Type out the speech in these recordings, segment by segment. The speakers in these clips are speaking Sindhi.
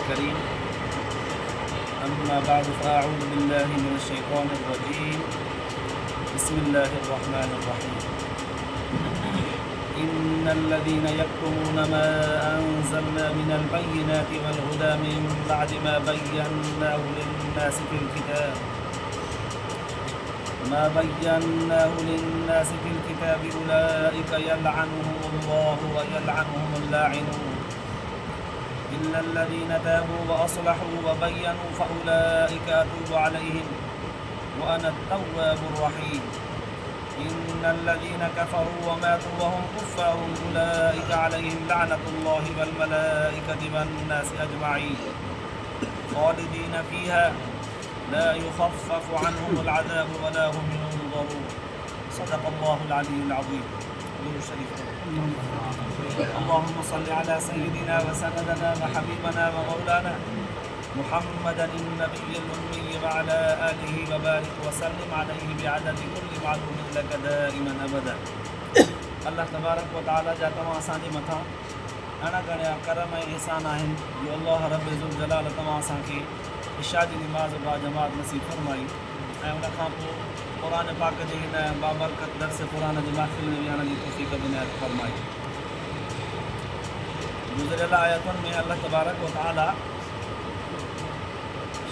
الكريم. أما بعد، فأعوذ بالله من الشيطان الرجيم. بسم الله الرحمن الرحيم. إن الذين يكتمون ما أنزلنا من البينات والهدى من بعد ما بيناه للناس في الكتاب ما بيناه للناس في الكتاب أولئك يلعنهم الله ويلعنهم اللاعنون إلا الذين تابوا وأصلحوا وبينوا فأولئك أتوب عليهم وأنا التواب الرحيم. إن الذين كفروا وماتوا وهم كفار أولئك عليهم لعنة الله والملائكة والناس أجمعين خالدين فيها لا يخفف عنهم العذاب ولا هم ينظرون. صدق الله العلي العظيم. درود شريف. اللهم صل على سيدنا وسندنا وحبيبنا ومولانا محمدا النبي الأمي وعلى آله وبارك وسلم عليه بعدد كل معلوم لك دائما أبدا. الله تبارڪ و تعالي جا توهان اسان جي مٿان اڻ ڳڻيا ڪرم ۽ احسان آهن جو الله رب ذوالجلال توهان اسان کي عشاء جي نماز باجماعت نصيب فرمائي ۽ ان کان پوء قرآن پاڪ جي هن بابرڪت درس قرآن جي محفل ۾ ويهڻ جي توفيق به عنايت فرمائي. گذريل آيتن ۾ الله تبارڪ و تعالي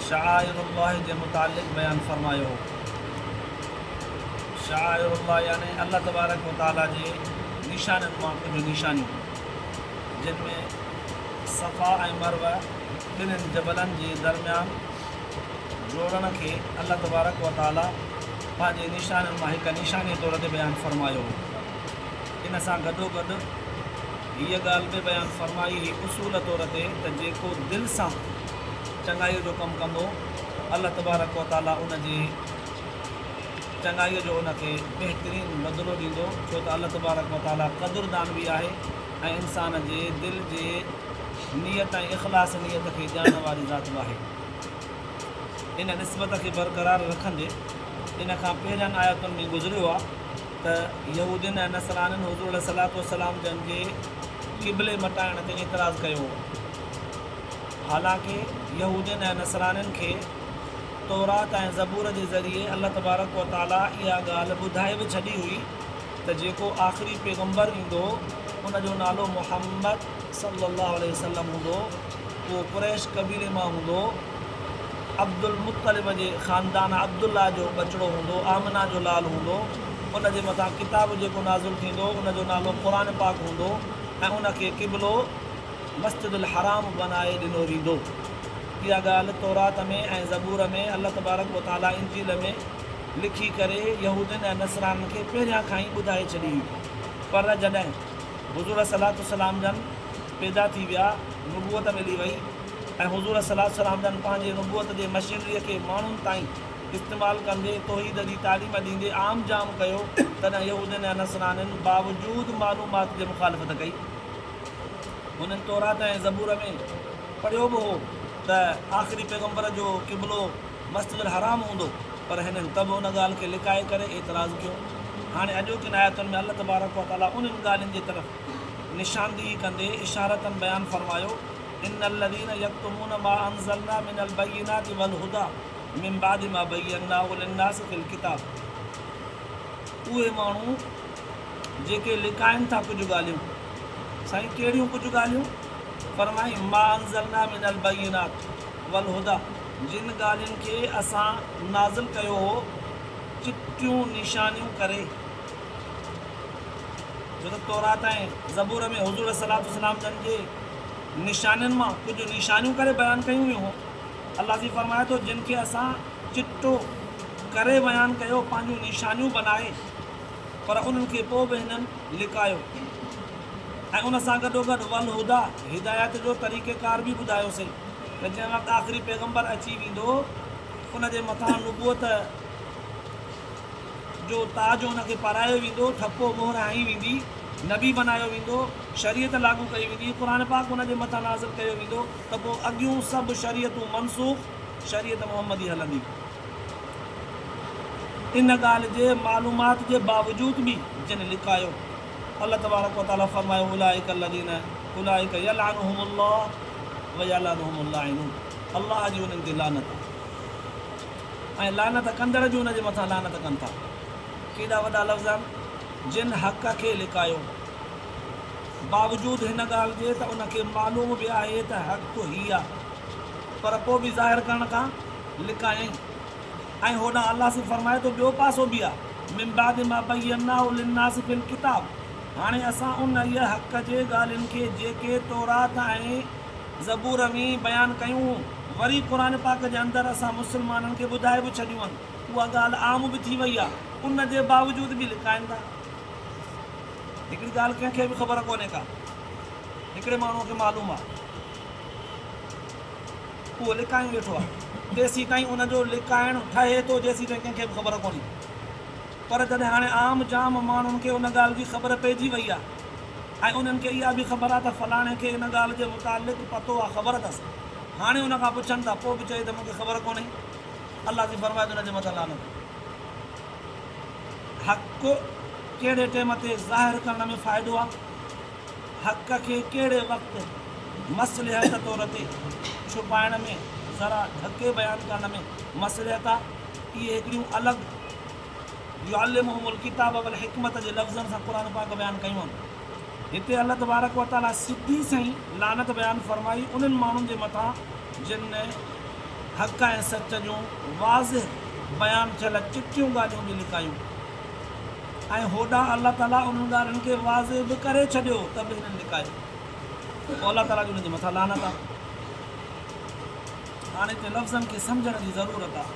شعائر الله جي متعلق بيان فرمايو هو. شعائر الله يعني الله تبارڪ و تعالي جي نشانين مان ڪجهه نشانيون، جن ۾ صفا ۽ مروه ٻنهين جبلن جي درميان جوڙڻ کي الله تبارڪ و تعالي پنهنجي نشانين مان هڪ نشانيء طور تي بيان فرمايو هو. ان سان گڏوگڏ هيء ڳالهه به بيان فرمائي هئي اصول طور تي ته جيڪو دل سان چڱائيء جو ڪم ڪندو، الله تبارڪ و تعالي ان جي چڱائيء جو ان کي بهترين بدلو ڏيندو، ڇو ته الله تبارڪ و تعالي قدردان به آهي ۽ انسان جي دل جي نيت ۽ اخلاص نيت کي ڄاڻڻ واري ذات به آهي. ان نسبت کي برقرار رکندي ان کان پهرين آيتن ۾ گذريو آهي ته يهودين ۽ نصرانين حضور عليه الصلوة والسلام جن جي قبلي مٽائڻ تي اعتراض ڪيو هو. حالانڪه يهودين ۽ نصرانين کي تورات ۽ زبور جي ذريعي الله تبارڪ و تعاليٰ اها ڳالهه ٻڌائي به ڇڏي هئي ته جيڪو آخري پيغمبر ايندو ان جو نالو محمد صلّي الله عليه وسلّم هوندو، اهو قريش قبيلي مان هوندو، عبدالمطلب جي خاندان عبدالله جو ٻچڙو هوندو، آمنه جو لال هوندو، ان جي مٿان ڪتاب جيڪو نازل ٿيندو ان جو نالو قرآن پاڪ هوندو ۽ ان کي قبلو مسجد الحرام بنائي ڏنو ويندو. اها ڳالهه تورات ۾ ۽ زبور ۾ الله تبارڪ و تعاليٰ انجيل ۾ لکي ڪري يهودين ۽ نصرانين کي پهريان کان ئي ٻڌائي ڇڏي هئي پر جڏهن حضور صلعه السلام جن پيدا ٿي ويا، نبوت ملي وئي ۽ حضور صلعه السلام جن پنهنجي نبوت جي مشينريء کي ماڻهن تائين استعمال ڪندي توحيد جي تعليم ڏيندي عام جام ڪيو، تڏهن يهودين ۽ نصرانين باوجود معلومات جي مخالفت ڪئي. هنن تورات ۽ زبور ۾ پڙهيو به هو ته آخري پيغمبر جو قبلو مسجد الحرام هوندو، پر هنن ته به ان ڳالهه کي لڪائي ڪري اعتراض ڪيو. هاڻي اڄوڪين آيتن ۾ الله تبارڪ و تعاليٰ انهن ڳالهين جي طرف نشاندهي ڪندي اشارتاً بيان فرمايو، ان الذين يڪتمون ما انزلنا من البينات والهدي من بعد ما بيناه للناس في الڪتاب اهي ماڻهو جيڪي لڪائن ٿا ڪجهه ڳالهيون. سائين ڪهڙيون ڪجهه ڳالهيون؟ فرمائين، ما انزلنا من البينات والهدي جن ڳالهين کي اسان نازل ڪيو هو چٽيون نشانيون ڪري. ڇو ته تورات ۽ زبور ۾ حضور صلعه والسلام جن جي نشانين مان ڪجهه نشانيون ڪري بيان ڪيون ويون هو. الله سائين فرمائي ٿو جن کي اسان چٽو ڪري بيان ڪيو پنهنجون نشانيون بنائي پر انهن کي پوء به هنن لڪايو ۽ ان سان گڏوگڏ والهديٰ هدايت جو طريقيڪار به ٻڌايوسين ته جنهن وقت آخري پيغمبر اچي ويندو ان جي مٿان نبوت جو تاج ان کي پارايو ويندو، ٺپو، مهر هنئي ويندي، نبي بنايو ويندو، شريعت لاڳو ڪئي ويندي، قرآن پاڪ ان جي مٿان نازل ڪيو ويندو ته پوء اڳيون سڀ شريعتون منسوخ، شريعت محمدي هلندي. ان ڳالهه جي معلومات جي باوجود به جن لڪايو، الله تبارڪ و تعاليٰ فرمايو اولئک الذين اولئک يلعنهم الله ويلعنهم اللاعنون الله جي انهن تي لعنت آهي ۽ لعنت ڪندڙ به ان جي مٿان لعنت ڪن ٿا. ڪيڏا وڏا لفظ آهن، جن حق کي لڪايو، باوجود هن ڳالهه جي ته ان کي معلوم به آهي ته حق هي آهي، پر پوء به ظاهر ڪرڻ کان لڪايائين. ۽ هوڏانهن الله سائين فرمائي ٿو ٻيو پاسو به آهي، من بعد ما بيناه للناس في الڪتاب، هاڻي اسان انهيء حق جي ڳالهين کي جيڪي تورات ۽ زبور ۾ بيان ڪيون هون، وري قرآن پاڪ جي اندر اسان مسلمانن کي ٻڌائي به ڇڏيون آهن، اها ڳالهه عام به ٿي وئي آهي، ان جي باوجود به لڪائن ٿا. هڪڙي ڳالهه ڪنهن کي به خبر ڪونهي ڪا، هڪڙي ماڻهوء کي معلوم آهي، اهو لڪايون ويٺو آهي، تيسيتائين ان جو لڪائڻ ٺهي ٿو جيسيتائين ڪنهن کي به خبر ڪونهي. پر جڏهن هاڻي عام جام ماڻهن کي ان ڳالهه جي خبر پئجي وئي آهي ۽ انهن کي اها به خبر آهي ته فلاڻي کي ان ڳالهه جي متعلق پتو آهي، خبر اٿس، هاڻي ان کان پڇن ٿا، پوء به چئي ته مون کي خبر ڪونهي. الله ٿي فرمائي ته ان جي مٿان لعنت. حق ڪهڙي ٽيم تي ظاهر ڪرڻ ۾ فائدو آهي؟ حق کي ڪهڙي وقت مصلحت طور تي ڇپائڻ ۾ ذرا ڍڪي بيان ڪرڻ ۾ مصلحت آهي؟ اهي هڪڙيون الڳ يعلمهم الڪتاب والحڪمت جي لفظن سان قرآن پاڪ بيان ڪيون آهن. هتي الله تبارڪ وتعاليٰ سڌي سئين لعنت بيان فرمائي انهن ماڻهن جي مٿان جن حق ۽ سچ جون واضح بيان ٿيل چٽيون ڳالهيون به لڪايون ۽ هوڏانهن الله تعاليٰ انهن ڳالهين کي واضح به ڪري ڇڏيو ته به هنن لڪايو. پوء الله تعاليٰ جي انهن جي مٿان لعنت آهي. هاڻي هتي لفظن کي سمجهڻ جي ضرورت آهي.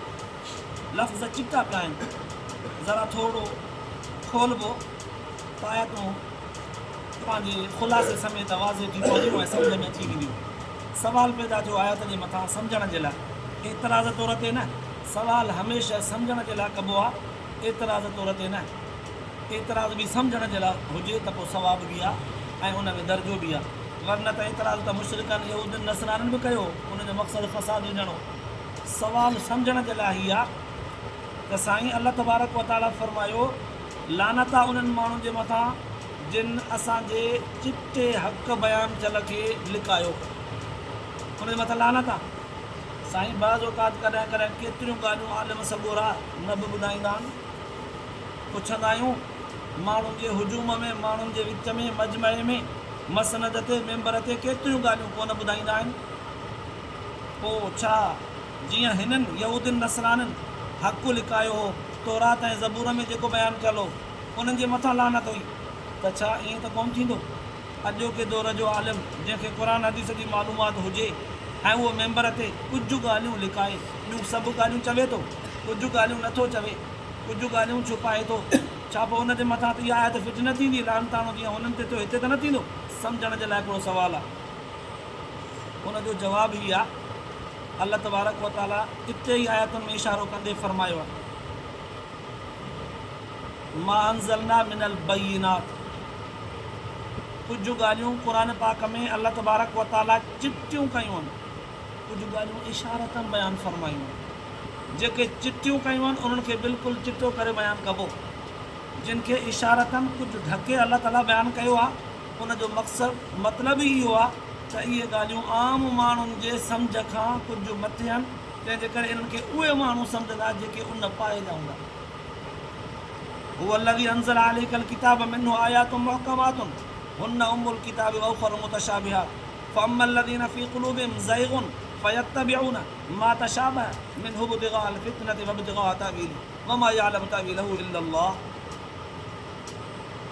لفظ چٽا پيا آهن، ذرا ٿورو کولبو ته آيتون پنهنجي خلاصي سميت واضح ٿي پونديون ۽ سمجهه ۾ اچي وينديون. سوال پيدا ٿيو آيت جي مٿان سمجهڻ جي لاء، اعتراض طور تي نه، سوال هميشه سمجهڻ جي لاء ڪبو آهي، اعتراض طور تي نه. اعتراض به سمجهڻ جي لاء هجي ته پوء ثواب به آهي ۽ ان ۾ درجو به آهي، ورنه ته اعتراض ته مشرڪن، يهودين، نصرانين به ڪيو هو، ان جو مقصد فساد وجهڻ هو. سوال سمجهڻ جي لاء هي آ ته سائين الله تبارڪ و تعالي فرمايو، لعنت آ انهن ماڻهن جي مٿان جن اسان جي چٽي حق بيان ٿيل کي لڪايو. انهن جي مٿان لعنت آ. سائين بعض اوقات ڪڏهن ڪڏهن ڪيتريون ڳالهيون عالم سڳورا نه به ٻڌائيندا آهن. پڇندا آهيون ماڻهن جي هجوم ۾ ماڻهن جي وچ ۾ مجمعي ۾ مسند تي ممبر تي ڪيتريون ڳالهيون ڪونه ٻڌائيندا آهن. پوء ڇا جيئن هنن، يهودين نصرانين، حق لڪايو هو، تورات ۽ زبور ۾ جيڪو بيان ٿيل هو، انهن جي مٿان لعنت هئي، ته ڇا ائين ته ڪونه ٿيندو؟ اڄوڪي دور جو عالم، جنهن کي قرآن حديث جي معلومات هجي ۽ اهو ميمبر تي ڪجهه ڳالهيون لڪائي، ٻيون سڀ ڳالهيون چوي ٿو، ڪجهه ڳالهيون نٿو چوي، ڪجهه ڳالهيون ڇپائي ٿو، ڇا پوء ان جي مٿان ته اها آيت فٽ نه ٿيندي، لعنتاڻو جيئن هنن تي ٿيو، هتي ته نه ٿيندو؟ سمجهڻ جي لاء هڪڙو سوال آهي. ان جو جواب هي آهي، الله تبارڪ و تعاليٰ اتي ئي آيتن ۾ اشارو ڪندي فرمايو آهي، ما انزلنا من البينات ڪجهه ڳالهيون قرآن پاڪ ۾ الله تبارڪ و تعاليٰ چٽيون ڪيون آهن، ڪجهه ڳالهيون اشارتن بيان فرمايون آهن. جيڪي چٽيون ڪيون آهن انهن کي بلڪل چٽو ڪري بيان ڪبو، جن کي اشارتن ڪجهه ڍڪي الله تعاليٰ بيان ڪيو آهي. ان جو مقصد مطلب ئي اهو آهي ته اهي ڳالهيون عام ماڻهن جي سمجهه کان ڪجهه مٿي آهن، تنهن جي ڪري انهن کي اهي ماڻهو سمجهندا جيڪي ان پائي جا هوندا. هو الذي انزل عليك الڪتاب منه آيات محڪمات هن ام الڪتاب واخر متشابهات فاما الذين في قلوبهم زيغ فيتبعون ما تشابه منه ابتغاء الفتنة وابتغاء تاويله وما يعلم تاويله الا الله.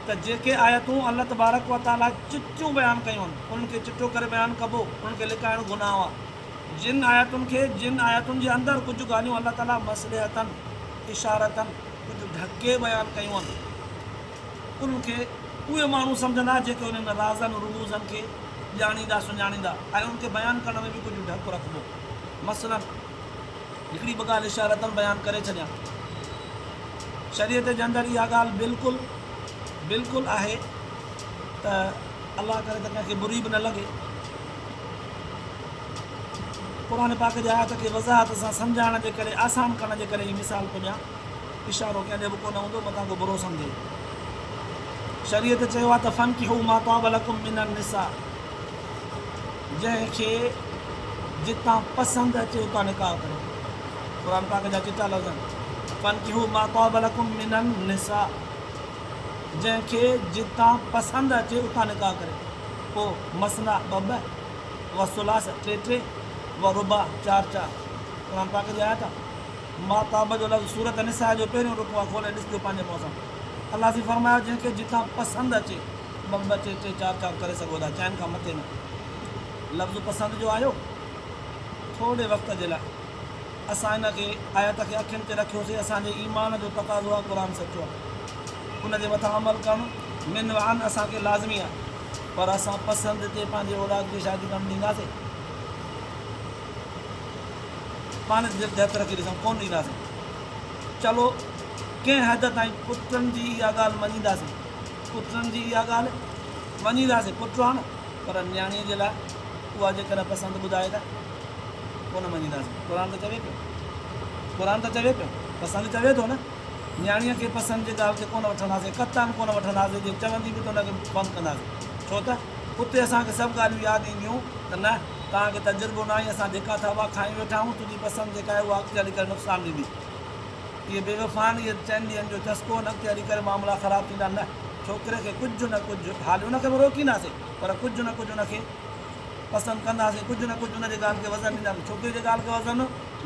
ته جيڪي آيتون الله تبارڪ و تعاليٰ چٽيون بيان ڪيون آهن، انهن کي چٽو ڪري بيان ڪبو، انهن کي لڪائڻ گناهه آهي. جن آيتن کي، جن آيتن جي اندر ڪجهه ڳالهيون الله تعاليٰ مصلحتاً، اشارتاً، ڪجهه ڍڪي بيان ڪيون آهن، انهن کي اهي ماڻهو سمجهندا جيڪي انهن رازن رموزن کي ڄاڻيندا سڃاڻيندا ۽ انهن کي بيان ڪرڻ ۾ به ڪجهه ڍڪ رکبو. مثلاً. هڪڙي ٻه ڳالهه اشارتاً بيان ڪري ڇڏيان. شريعت جي اندر اها ڳالهه بلڪل بلڪل آهي ته الله ڪري ته ڪنهن کي بري به نه لڳي. قرآن پاڪ جي آيت کي وضاحت سان سمجهائڻ جي ڪري آسان ڪرڻ جي ڪري هي مثال ٿو ڏيان. اشارو ڪنهن ڏي به ڪونه هوندو متان ڪو برو سمجهي. شريعت چيو آهي ته فانڪحوا ما طاب لڪم من النساء جنهن کي. جتان پسند اچي اتان نڪاح ڪري. قرآن پاڪ جا چٽا لفظ آهن، فانڪحوا ما طاب لڪم من النساء جنهن کي جتان پسند اچي اتان نڪاح ڪري. پوء مثنيٰ ٻه ٻه، و ثلاث ٽي ٽي، و رباع چار چار. قرآن پاڪ جي آيت آهي. ما طاب جو لفظ سورة نساء جو پهريون رڪوع آهي، کولي ڏسجو پنهنجي منهن سان. الله سائين فرمايو جنهن کي جتان پسند اچي ٻه ٻه ٽي ٽي چار چار ڪري سگهو ٿا، چئن کان مٿي نه. لفظ پسند جو آيو ٿوري وقت جي لاء اسان ان کي آيت کي اکين تي رکيوسين اسان جي ايمان جو تقاضو آهي قرآن سچو آهي ان جي مٿان عمل ڪرڻ من وعن اسان کي لازمي آهي پر اسان پسند تي پنهنجي اولاد کي شادي ڪرڻ ڏينداسين پاڻ دل تي هٿ رکي ڏسون ڪونه ڏينداسين چلو ڪنهن حد تائين پٽن جي اها ڳالهه مڃينداسين پٽن جي اها ڳالهه مڃينداسين پٽ آهي نه پر نياڻيء جي لاء اها جيڪڏهن پسند ٻڌائي ته ڪونه مڃينداسين. قرآن ته چوي پيو. قرآن ته چوي پيو. پسند چوي ٿو نه. نياڻيء کي پسند جي ڳالهه تي ڪونه وٺنداسين، قطعاً ڪونه وٺنداسين، جي چوندي به ته ان کي بند ڪنداسين. ڇو ته اتي اسان کي سڀ ڳالهيون ياد اينديون ته نه، توهان کي تجربو ناهي، اسان جيڪا ٿا اها کايون ويٺا آهيون، تنهنجي پسند جيڪا آهي اها اڳتي هلي ڪري نقصان ڏيندي. اهي بي وفا آهن، اهي چئن ڏينهن جو چسڪو آهن، اڳتي هلي ڪري معاملا خراب ٿيندا. نه، ڇوڪري کي ڪجهه نه ڪجهه، حالي ان کي به روڪينداسين، پر ڪجهه نه ڪجهه ان کي پسند ڪنداسين، ڪجهه نه ڪجهه ان جي ڳالهه کي وزن ڏينداسين، ڇوڪري جي ڳالهه کي وزن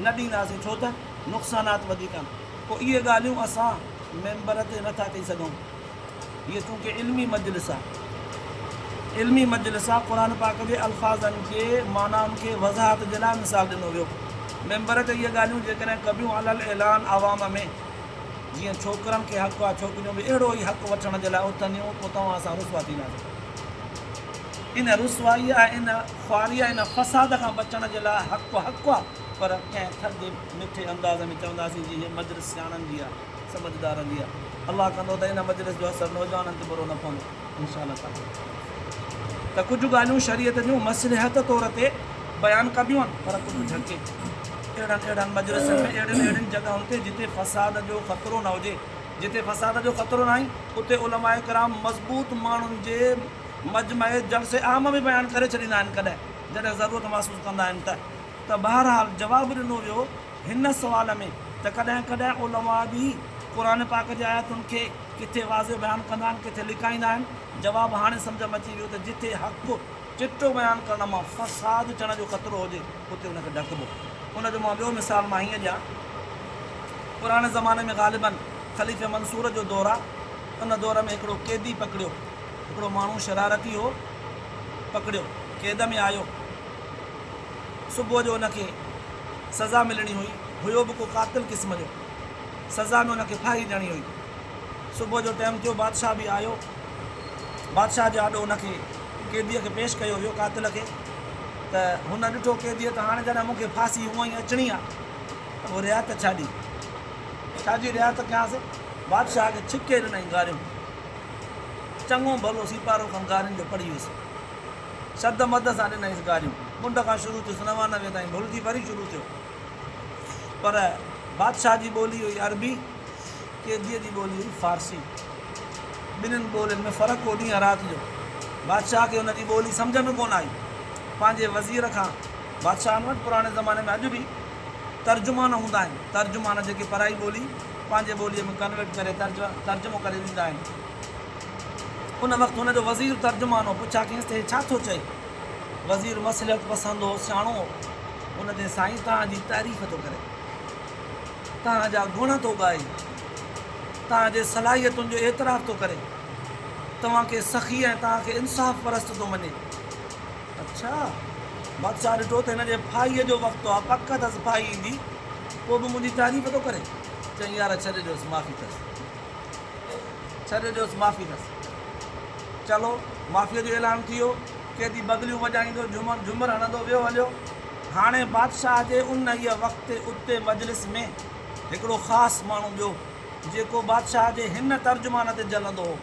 نه ڏينداسين، ڇو ته نقصانات وڌيڪ آهن. پوء اهي ڳالهيون اسان ميمبر تي نه ٿا چئي سگهون. هيء چونڪه علمي مجلس آهي. علمي مجلس آهي، قرآن پاڪ جي الفاظن جي معنائن کي وضاحت جي لاء مثال ڏنو ويو. ميمبر تي اهي ڳالهيون جيڪڏهن ڪبيون علي الاعلان عوام ۾ جيئن ڇوڪرن کي حق آهي ڇوڪريون به اهڙو ئي حق وٺڻ جي لاء اٿنديون پوء توهان سان رسوا ٿينداسين. ان رسوائيء ۽ ان خواريء ۽ ان فساد کان بچڻ جي لاء حق حق آهي پر ڪنهن ٿڌي مٺي انداز ۾ چونداسين جي هيء مجلس سياڻن جي آهي. سمجهدارن جي آ. الله ڪندو ته ان مجلس جو اثر نوجوانن تي برو نه پوندو انشاء الله تعالي. ته ڪجهه ڳالهيون شريعت جون مصلحت طور تي بيان ڪبيون آهن پر ڪجهه ڍڪي اهڙن اهڙن مجلسن ۾ اهڙين اهڙين جڳهن تي جتي فساد جو خطرو نه هجي جتي فساد جو خطرو ناهي اتي علماء ڪرام مضبوط ماڻهن جي مجمع جلسي عام ۾ بيان ڪري ڇڏيندا آهن ڪڏهن جڏهن ضرورت محسوس ڪندا آهن ته ته بهرحال جواب ڏنو ويو هن سوال ۾ ته ڪڏهن ڪڏهن علماء به قرآن پاڪ جي آيتن کي ڪٿي واضح بيان ڪندا آهن ڪٿي لڪائيندا آهن. جواب هاڻي سمجهه ۾ اچي ويو ته جٿي حق چٽو بيان ڪرڻ مان فساد ٿيڻ جو خطرو هجي اتي ان کي ڍڪبو. ان جو مان ٻيو مثال مان هيئن ڏيان. پراڻي زماني ۾ غالباً خليفي منصور جو دور آ. ان دور ۾ هڪڙو قيدي پڪڙيو. هڪڙو ماڻهو شرارتي هو پڪڙيو قيد ۾ آيو. صبح جو ان کي سزا ملڻي هئي. هيو به ڪو قاتل قسم جو. سزا ۾ ان کي ڦاهي ڏيڻي هئي. صبح جو ٽيم ٿيو، بادشاهه به آيو. بادشاهه جي آڏو ان کي قيديء کي پيش ڪيو ويو، قاتل کي. ته هن ڏٺو قيديء ته هاڻي جڏهن مون کي ڦاسي هونئن ئي اچڻي آ ته پوء رعايت ڇا ڏي؟ ڇا جي رعايت ڪيانس؟ بادشاهه کي ڇڪي ڏنائين گاريون. چڱو ڀلو سيپارو کن گارين جو پڙهي ويس. شد مد سان ڏنائينس گاريون. منڍ کان شروع ٿيس، 99 تائين ڀلجي وري شروع ٿيو. پر بادشاهه جي ٻولي هئي عربي، قيديء جي ٻولي هئي فارسي. ٻنهين ٻولين ۾ فرق هو ڏينهن رات جو. بادشاهه کي هن جي ٻولي سمجهه ۾ ڪونه آئي. پنهنجي وزير کان، بادشاهن وٽ پراڻي زماني ۾ اڄ به ترجمان هوندا آهن، ترجمان جيڪي پرائي ٻولي پنهنجي ٻوليء ۾ ڪنورٽ ڪري ترجمو ڪري ڏيندا آهن. ان وقت هن جو وزير ترجمان هو، پڇا ڪيس ته هي ڇا ٿو چئي؟ وزير مصلحت پسند هو، سياڻو هو. هن چيس، سائين توهان جي تعريف ٿو ڪري، توهان جا گڻ ٿو ڳائي، توهان جي صلاحيتن جو اعتراف ٿو ڪري، توهان کي سخي ۽ توهان کي انصاف پرست ٿو مڃي. اڇا! بادشاهه ڏٺو ته هن جي ڦاهيء جو وقت آهي، پڪ اٿس ڦاهي ايندي، پوء به منهنجي تعريف ٿو ڪري. چيائين، يار ڇڏي ڏيوس، معافي اٿس. ڇڏي ڏيوس معافي اٿس. چلو معافيء جو اعلان ٿي ويو. قيدي بغليون وڄائيندو جهمر جهمر هڻندو ويو هليو. هاڻي بادشاهه جي انهيء وقت اتي مجلس ۾ هڪڙو خاص ماڻهو ٻيو، جيڪو بادشاهه جي هن ترجمان تي جلندو هو.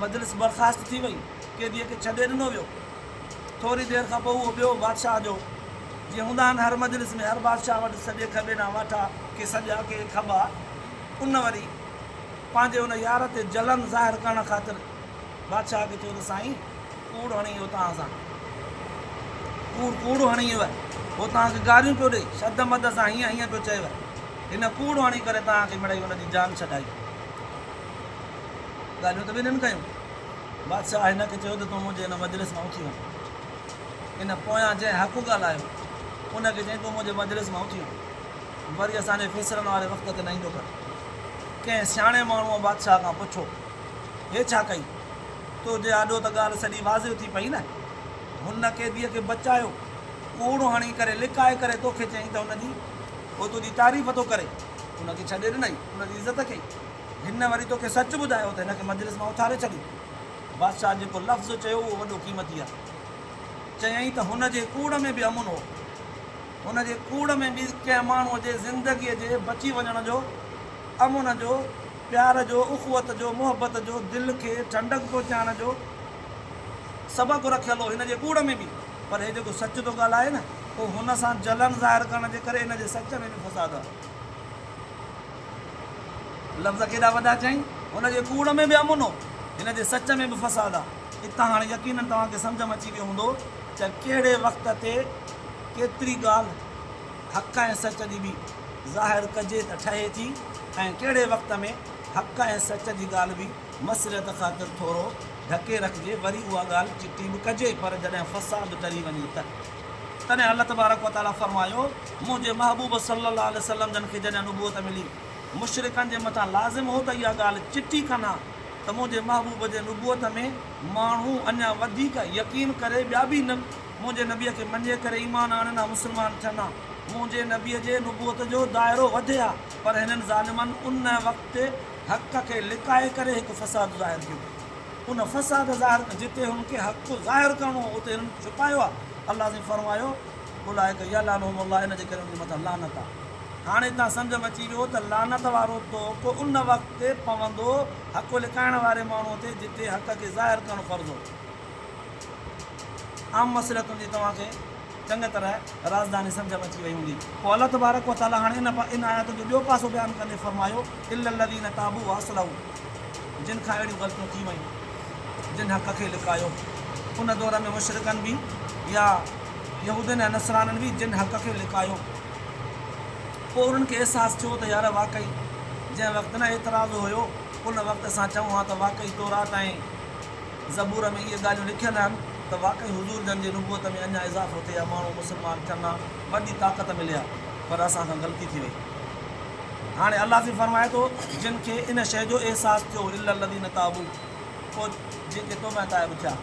مجلس برخاست ٿي وئي. قيديء کي ڇڏي ڏنو ويو. ٿوري دير کان پوء اهو ٻيو بادشاهه جو، جيئن هوندا آهن هر مجلس ۾ هر بادشاهه وٽ سڄي کٻي ڏانهن واٺا، ڪي سڄا ڪي کٻا، ان وري پنهنجي ان يار تي جلن ظاهر ڪرڻ خاطر بادشاهه کي چيو ته سائين ڪوڙ هڻي ويو توهان سان، ڪوڙ ڪوڙ هڻي ويو آهي. هو توهان کي گاريون پيو ڏئي، شد مد سان هيئن هيئن پيو چئيو. هن ڪوڙ هڻي ڪري توهان کي مڙئي هن جي جان ڇڏائي. ڳالهيون ته ٻنهين ڪيون. بادشاهه هن کي چيو ته تون منهنجي هن مجلس مان اٿي وڃ. ان پويان جنهن حق ڳالهايو، ان کي چيائين تون منهنجي مجلس مان اٿي وڃ. وري اسان جي فيصلن واري وقت تي نه ايندو ڪر. ڪنهن سياڻي ماڻهوء بادشاهه کان پڇيو، هي ڇا ڪئي؟ تو جي آڏو ته ڳالهه سڄي واضح ٿي پئي نه؟ هن قيديء کي بچايو، ڪوڙ هڻي ڪري لڪائي ڪري توکي چيائين ته هن جي هو تنهنجي تعريف ٿو ڪري، ان کي ڇڏي ڏنائين، ان جي عزت ڪئي. هن وري توکي سچ ٻڌايو ته هن کي مجلس مان اٿاري ڇڏي. بادشاهه جيڪو لفظ چيو اهو وڏو قيمتي آهي. چيائين ته هن جي ڪوڙ ۾ به امن هو. هن جي ڪوڙ ۾ به ڪنهن ماڻهوء جي زندگيء جي بچي وڃڻ جو، امن جو، پيار جو، اخوت جو، محبت جو، دل کي ٺنڊڪ پهچائڻ جو سبق رکيل هو هن جي ڪوڙ ۾ به. پر هي جيڪو سچ ٿو ڳالهائي نه، اهو هن سان جلن ظاهر ڪرڻ جي ڪري هن جي سچ ۾ به فساد آهي. لفظ ڪيڏا وڏا چيائين، هن جي ڪوڙ ۾ به امن هو، هن جي سچ ۾ به فساد آهي. اتان هاڻي يقينن توهان کي سمجهه ۾ اچي ويو هوندو ته ڪهڙي وقت تي ڪيتري ڳالهه حق ۽ سچ جي به ظاهر ڪجي ته ٺهي ٿي ۽ ڪهڙي وقت ۾ حق ۽ سچ جي ڳالهه به مصلحت خاطر ٿورو ڍڪي رکجي وري اها ڳالهه چٽي به ڪجي پر جڏهن فساد ٽري وڃي ته. تڏهن الله تبارڪ و تعاليٰ فرمايو، منهنجي محبوب صلّي الله عليه وسلّم جن کي جڏهن نبوت ملي، مشرڪن جي مٿان لازم هو ته اها ڳالهه چٽي ڪن ها ته منهنجي محبوب جي نبوت ۾ ماڻهو اڃا وڌيڪ يقين ڪري ٻيا به منهنجي نبيء کي مڃي ڪري ايمان آڻين ها مسلمان ٿين ها منهنجي نبيء جي نبوت جو دائرو وڌي ها پر هنن ظالمن ان وقت حق کي لڪائي ڪري هڪ فساد ظاهر ڪيو. ان فساد ظاهر جتي هن کي حق ظاهر ڪرڻو هو اتي هنن ڇپايو آهي. الله سائين فرمايو، اولئک يلعنهم الله ان جي ڪري انهن جي مٿان لعنت آهي. هاڻي تان سمجهه ۾ اچي ويو ته لعنت وارو طوق ان وقت پوندو حق لڪائڻ واري ماڻهو تي جتي حق کي ظاهر ڪرڻ فرض هو. عام مصلحتن جي توهان کي چڱي طرح رازداني سمجهه ۾ اچي وئي هوندي. پوء الله تبارڪ و تعاليٰ هاڻي ان آيت جو ٻيو پاسو بيان ڪندي فرمايو، الا الذين تابوا واصلحوا جن کان اهڙيون غلطيون ٿي ويون، جن حق کي لڪايو. ان دور ۾ مشرڪن به يا يهودين ۽ نصرانن به جن حق کي لڪايو. پوء انهن کي احساس ٿيو ته يار واقعي جنهن وقت نه اعتراض هيو ان وقت اسان چئون ها ته واقعي تورات ۽ زبور ۾ اهي ڳالهيون لکيل آهن ته واقعي حضور جن جي نبوت ۾ اڃا اضافو ٿئي ها، ماڻهو مسلمان ٿين ها، وڏي طاقت ملي ها، پر اسان کان غلطي ٿي وئي. هاڻي الله سائين فرمائي ٿو، جن کي ان شيء جو احساس ٿيو، الا الذين تابوا، پوء جيڪي توبه تائب ٿيا،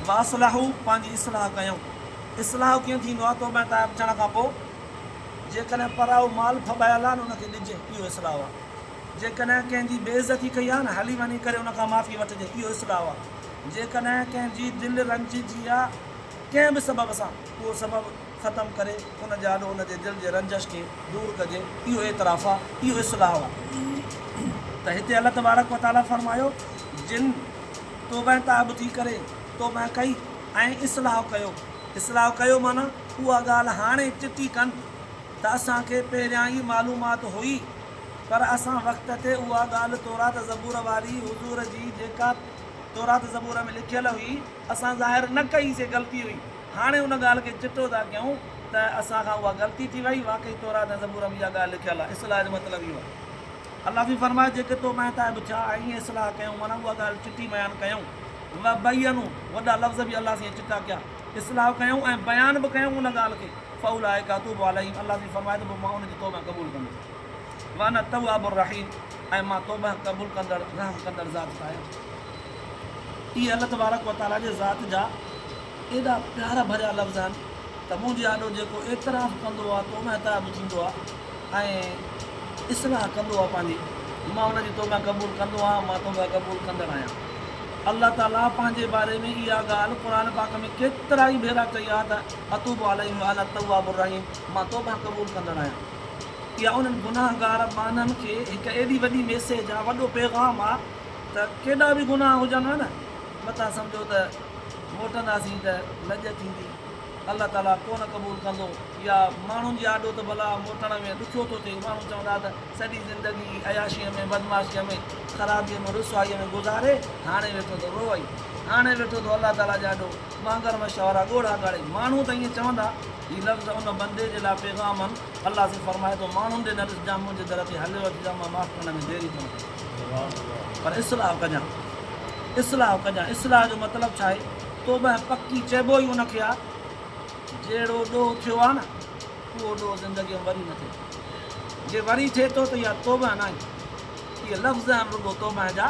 واصلحوا، پنهنجي اصلاح ڪيائون. اصلاح ڪيئن ٿيندو آهي؟ توبه تائب ٿيڻ کان پوء جيڪڏهن پرائو مال ڦٻايل آهي نه ان کي ڏجي، اهو اصلاح آهي. جيڪڏهن ڪنهن جي بي عزتي ڪئي آهي نه هلي وڃي ڪري ان کان معافي وٺجي اهو اصلاح آهي. جيڪڏهن ڪنهن جي دل رنججي آهي ڪنهن به سبب سان اهو سبب ختم ڪري ان جي آڏو ان جي دل جي رنجش کي دور ڪجي اهو اعتراف آهي اهو اصلاح آهي. ته هتي الله تبارڪ وتعاليٰ فرمايو جن توبه تائب ٿي ڪري توبه ڪئي ۽ اصلاح ڪيو اصلاح ڪيو معنيٰ اها ڳالهه هاڻي چٽي ڪن ته اسان کي پهريان ئي معلومات هئي پر اسان وقت تي اها ڳالهه تورات زبور واري حضور جي جيڪا تورات زبور ۾ لکيل هئي اسان ظاهر نه ڪئي سي غلطي هئي هاڻي ان ڳالهه کي چٽو ٿا ڪيون ته اسان کان اها غلطي ٿي وئي واقعي تورات ۽ زبور ۾ اها ڳالهه لکيل آهي اصلاح جو مطلب اهو آهي الله سائين فرمايو جيڪي توبه ۽ تائب ٿيا ۽ ائين اصلاح ڪيائون معنيٰ اها ڳالهه چٽي بيان ڪيائون وبينوا وڏا لفظ به الله سائين چٽا ڪيا اصلاح ڪيائون ۽ بيان به ڪيائون ان ڳالهه کي فاولئک اتوب عليهم الله سائين فرمايو ته پوء مان انهن جي توبه قبول ڪندس وانا التواب الرحيم ۽ مان توبه قبول ڪندڙ رحم ڪندڙ ذات ته آهيان. اهي الله تبارڪ و تعاليٰ جي ذات جا ايڏا پيار ڀريا لفظ آهن ته منهنجي آڏو جيڪو اعتراف ڪندو آهي توبه تائب ٿيندو آهي ۽ اصلاح ڪندو آهي پنهنجي مان ان جي توبه قبول ڪندو آهيان مان توبه قبول ڪندڙ آهيان. الله تعاليٰ پنهنجي باري ۾ اها ڳالهه قرآن پاڪ ۾ ڪيترائي ڀيرا چئي آهي ته اتوب عليهم وانا التواب الرحيم مان توبه قبول ڪندڙ آهيان. اها انهن گناهگار ٻانهن کي هڪ ايڏي وڏي ميسيج آ، وڏو پيغام آ ته ڪيڏا به گناهه هجنو نه متان سمجهو ته موٽنداسين ته لڄ ٿيندي، الله تعاليٰ ڪونه قبول ڪندو يا ماڻهن جي آڏو ته ڀلا موٽڻ ۾ ڏکيو ٿو ٿئي، ماڻهو چوندا ته سڄي زندگي عياشيء ۾، بدمعاشيء ۾، خرابيء ۾، رسوائيء ۾ گذاري هاڻي ويٺو ٿو روئي. هاڻي ويٺو ٿو الله تعاليٰ جي آڏو مانگر مشورا ڳوڙها ڳاڙي. ماڻهو ته ائين چوندا، هي لفظ ان بندي جي لاء پيغام آهن، الله سائين فرمائي ٿو، ماڻهن ڏي نه ڏسجان، منهنجي در تي هليو اچجان، مان معاف ڪرڻ ۾ دير ئي ڪونه ڪندس. پر اصلاح ڪجان. اصلاح ڪجان. اصلاح جو مطلب ڇا آهي؟ توبه پڪي چئبو ئي ان کي آهي، جهڙو ڏوهه ٿيو آهي نه، اهو ڏوهه زندگيء ۾ وري نه ٿئي. جي وري ٿئي ٿو ته اها توبه ناهي. اهي لفظ آهن رڳو توبه جا،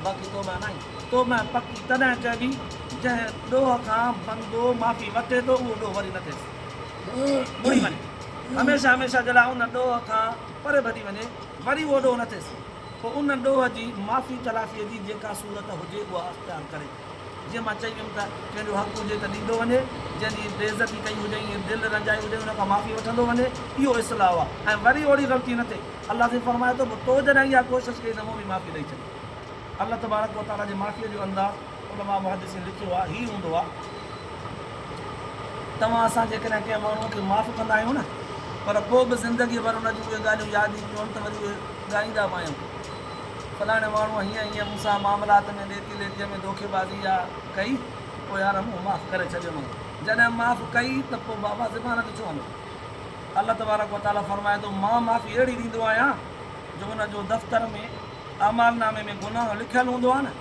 باقي توبه ناهي. توبه پڪي تڏهن چئبي، جنهن ڏوهه کان بندو معافي وٺي ٿو، اهو ڏوهه وري نه ٿئيس. مڙي وڃي. هميشه هميشه جي لاء ان ڏوهه کان پري ڀڄي وڃي، وري اهو ڏوهه نه ٿئيس. پوء ان ڏوهه جي معافي تلافيء جي جيڪا صورت هجي، اها اختيار ڪري. جيئن مان چئي ويم ته ڪنهن جو حق هجي ته ڏيندو وڃي، جنهن جي بي عزتي ڪئي هجئين ۽ دل رنجائي هجئين ان کان معافي وٺندو وڃي، اهو اصلاح آهي ۽ وري اوڙي غلطي نه ٿئي. الله سائين فرمائي ٿو، پوء تو جڏهن اها ڪوشش ڪئي ته مون به معافي ڏئي ڇڏي. الله تبارڪ و تعاليٰ جي معافيء جو انداز علماء محدثين لکيو آهي، هي هوندو آهي، توهان اسان جيڪڏهن ڪنهن ماڻهوء کي معاف ڪندا آهيون نه، پر پوء به زندگيء ڀر ان جون اهي ڳالهيون ياد اينديون آهن ته وري اهي ڳائيندا به آهيون. فلاڻي ماڻهوء هيئن هيئن مون سان معاملات ۾ ڏيتي ليتيء ۾ دوکي بازي يا ڪئي، پوء يار مون معاف ڪري ڇڏيومانس. جڏهن معاف ڪئي ته پوء بابا زبان تي ڇو آندو؟ الله تبارڪ و تعاليٰ فرمائي ٿو، مان معافي اهڙي ڏيندو آهيان جو ان جو دفتر ۾ اعمال نامي ۾ گناهه لکيل هوندو آهي نه،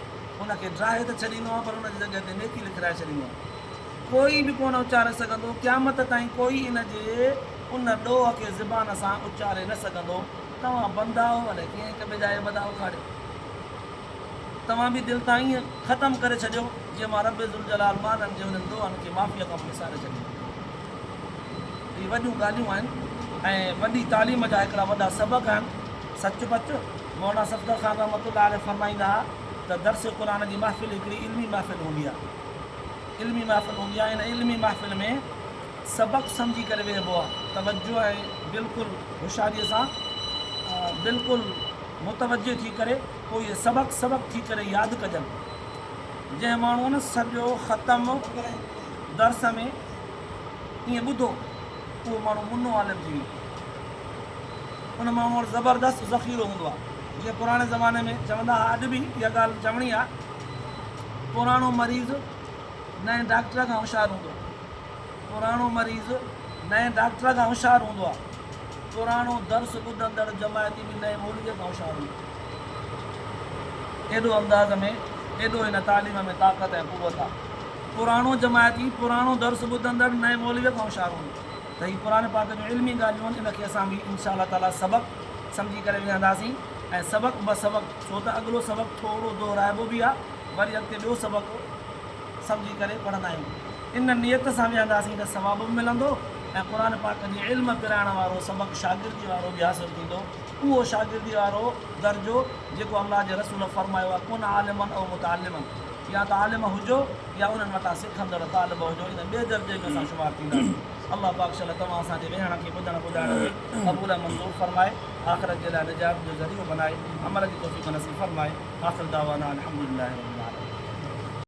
ان کي ڊاهي ته ڇڏيندو آهيان پر ان جي جڳهه تي نيڪي لکرائي ڇڏيندو آهيان. ڪوئي به ڪونه اچاري سگهندو، قيامت تائين ڪوئي ان جي ان ڏوهه کي زبان سان اچاري نه سگهندو. توهان بندا آهو الائي ڪيئن هڪ ٻئي جا عيب ٿا اکاڙيو. توهان به دل تان ائين ختم ڪري ڇڏيو جيئن مان رب ذوالجلال ٻانهن جي انهن ڏوهن کي معافيء کان پوء وساري ڇڏيندو. هي وڏيون ڳالهيون آهن ۽ وڏي تعليم جا هڪڙا وڏا سبق آهن. سچ پچ مولانا صفدر خان رحمة الله عليه فرمائيندا ها ته درس قرآن جي محفل هڪڙي علمي محفل هوندي آهي. علمي محفل هوندي آهي. ان علمي محفل ۾ سبق سمجهي ڪري ويهبو آهي. توجه ۽ بلڪل هوشياريء سان بلڪل متوجه ٿي ڪري پوء اهي سبق سبق ٿي ڪري ياد ڪجن. جنهن ماڻهوء نه سڄو ختم درس ۾ ائين ٻڌو، اهو ماڻهو منو عالم ٿي ويندو. ان ماڻهوء وٽ زبردست ذخيرو هوندو آهي. جيئن پراڻي زماني ۾ چوندا ها، اڄ به اها ڳالهه چوڻي آهي، پراڻو مريض نئين ڊاڪٽر کان هوشيار هوندو آهي. پراڻو مريض نئين ڊاڪٽر کان هوشيار هوندو آهي. پراڻو درس ٻڌندڙ جماعتي به نئين مولويء کان هوشيار هوندو آهي. ايڏو انداز ۾ ايڏو هن تعليم ۾ طاقت ۽ قوت آهي. پراڻو جماعتي، پراڻو درس ٻڌندڙ نئين مولويء کان هوشيار هوندو آهي. ته هي قرآن پاڪ جون علمي ڳالهيون آهن، ان کي اسان به انشاء الله تعاليٰ سبق سمجهي ڪري ويهنداسين ۽ سبق به سبق ڇو ته اڳلو سبق ٿورو دهرائبو به آهي وري اڳتي ٻيو سبق سمجهي ڪري پڙهندا آهيون. ان نيت سان ويهنداسين ته ثواب به ملندو ۽ قرآن پاڪ جي علم پرائڻ وارو سبق شاگردي وارو به حاصل ٿيندو. اهو شاگردي وارو درجو جيڪو الله جي رسول فرمايو آهي ڪن عالما او متعلما يا ته عالم هجو يا انهن وٽان سکندڙ طالب هجو ان ٻئي درجي ۾ اسان شمار ٿينداسين. الله پاڪ شل توهان اسان جي ويهڻ کي ٻڌڻ ٻڌائڻ کي قبول ۽ منظور فرمائي آخرت جي لاء نجات جو ذريعو بنائي عمل جي توفيق نصيب فرمائي آخر دعوانا الحمدلله رب العالمين.